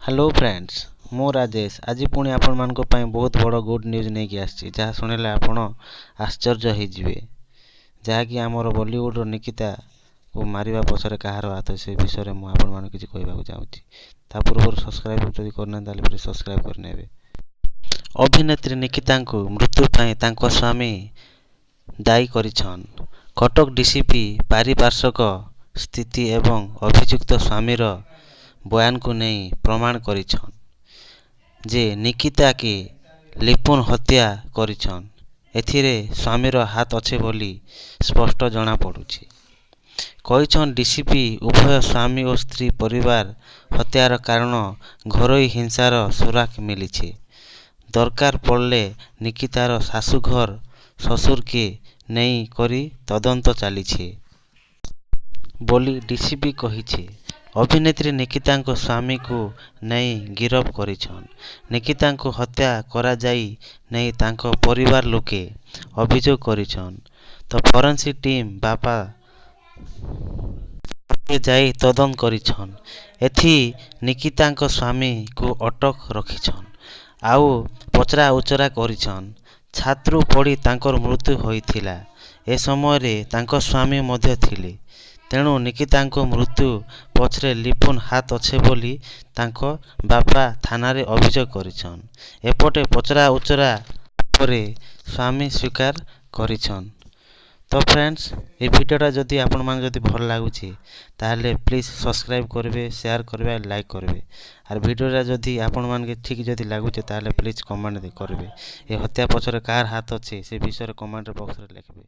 Hello friends, ମୁଁ ରାଜେଶ। ଆଜି ପୁଣି ଆପଣମାନଙ୍କ ପାଇଁ ବହୁତ ବଡ଼ ଗୁଡ୍ ନ୍ୟୁଜ୍ ନେଇକି ଆସିଛି, ଯାହା ଶୁଣିଲେ ଆପଣ ଆଶ୍ଚର୍ଯ୍ୟ ହେଇଯିବେ। ଯାହାକି ଆମର ବଲିଉଡ଼ର ନିକିତାକୁ ମାରିବା ପଛରେ କାହାର ହାତ, ସେ ବିଷୟରେ ମୁଁ ଆପଣମାନଙ୍କୁ କିଛି କହିବାକୁ ଚାହୁଁଛି। ତା ପୂର୍ବରୁ ସବସ୍କ୍ରାଇବ୍ ଯଦି କରିନାହାନ୍ତି, ତାହେଲେ ପ୍ଲିଜ୍ ସବସ୍କ୍ରାଇବ୍ କରିନେବେ। ଅଭିନେତ୍ରୀ ନିକିତାଙ୍କୁ ମୃତ୍ୟୁ ପାଇଁ ତାଙ୍କ ସ୍ୱାମୀ ଦାୟୀ କରିଛନ୍। କଟକ ଡିସିପି ପାରିପାର୍ଶ୍ୱିକ ସ୍ଥିତି ଏବଂ ଅଭିଯୁକ୍ତ ସ୍ୱାମୀର ବୟାନକୁ ନେଇ ପ୍ରମାଣ କରିଛନ୍ ଯେ ନିକିତାକେ ଲିପୁନ ହତ୍ୟା କରିଛନ୍। ଏଥିରେ ସ୍ୱାମୀର ହାତ ଅଛେ ବୋଲି ସ୍ପଷ୍ଟ ଜଣାପଡ଼ୁଛି, କହିଛନ୍ ଡିସିପି। ଉଭୟ ସ୍ୱାମୀ ଓ ସ୍ତ୍ରୀ ପରିବାର ହତ୍ୟାର କାରଣ ଘରୋଇ ହିଂସାର ସୁରାକ ମିଳିଛି। ଦରକାର ପଡ଼ଲେ ନିକିତାର ଶାଶୁଘର ଶ୍ୱଶୁରକେ ନେଇ କରି ତଦନ୍ତ ଚାଲିଛି ବୋଲି ଡିସିପି କହିଛେ। ଅଭିନେତ୍ରୀ ନିକିତାଙ୍କ ସ୍ୱାମୀକୁ ନେଇ ଗିରଫ କରିଛନ୍। ନିକିତାଙ୍କୁ ହତ୍ୟା କରାଯାଇ ନେଇ ତାଙ୍କ ପରିବାର ଲୋକେ ଅଭିଯୋଗ କରିଛନ୍ ତ ଫରେନ୍ସିକ୍ ଟିମ୍ ବାପା ଯାଇ ତଦନ୍ତ କରିଛନ୍। ଏଥି ନିକିତାଙ୍କ ସ୍ୱାମୀକୁ ଅଟକ ରଖିଛନ୍ ଆଉ ପଚରା ଉଚରା କରିଛନ୍। ଛାତରୁ ପଡ଼ି ତାଙ୍କର ମୃତ୍ୟୁ ହୋଇଥିଲା। ଏ ସମୟରେ ତାଙ୍କ ସ୍ୱାମୀ ମଧ୍ୟ ଥିଲେ। ତେଣୁ ନିକିତାଙ୍କ ମୃତ୍ୟୁ ପଛରେ ଲିପୁନ ହାତ ଅଛେ ବୋଲି ତାଙ୍କ ବାପା ଥାନାରେ ଅଭିଯୋଗ କରିଛନ୍। ଏପଟେ ପଚରା ଉଚରା ପରେ ସ୍ୱାମୀ ସ୍ୱୀକାର କରିଛନ୍। ତ ଫ୍ରେଣ୍ଡସ୍, ଏ ଭିଡ଼ିଓଟା ଯଦି ଆପଣମାନଙ୍କୁ ଯଦି ଭଲ ଲାଗୁଛି, ତାହେଲେ ପ୍ଲିଜ୍ ସବସ୍କ୍ରାଇବ୍ କରିବେ, ସେୟାର କରିବେ, ଲାଇକ୍ କରିବେ। ଆର୍ ଭିଡ଼ିଓଟା ଯଦି ଆପଣମାନଙ୍କୁ ଠିକ୍ ଯଦି ଲାଗୁଛି, ତାହେଲେ ପ୍ଲିଜ୍ କମେଣ୍ଟ କରିବେ। ଏ ହତ୍ୟା ପଛରେ କାହାର ହାତ ଅଛି, ସେ ବିଷୟରେ କମେଣ୍ଟ ବକ୍ସରେ ଲେଖିବେ।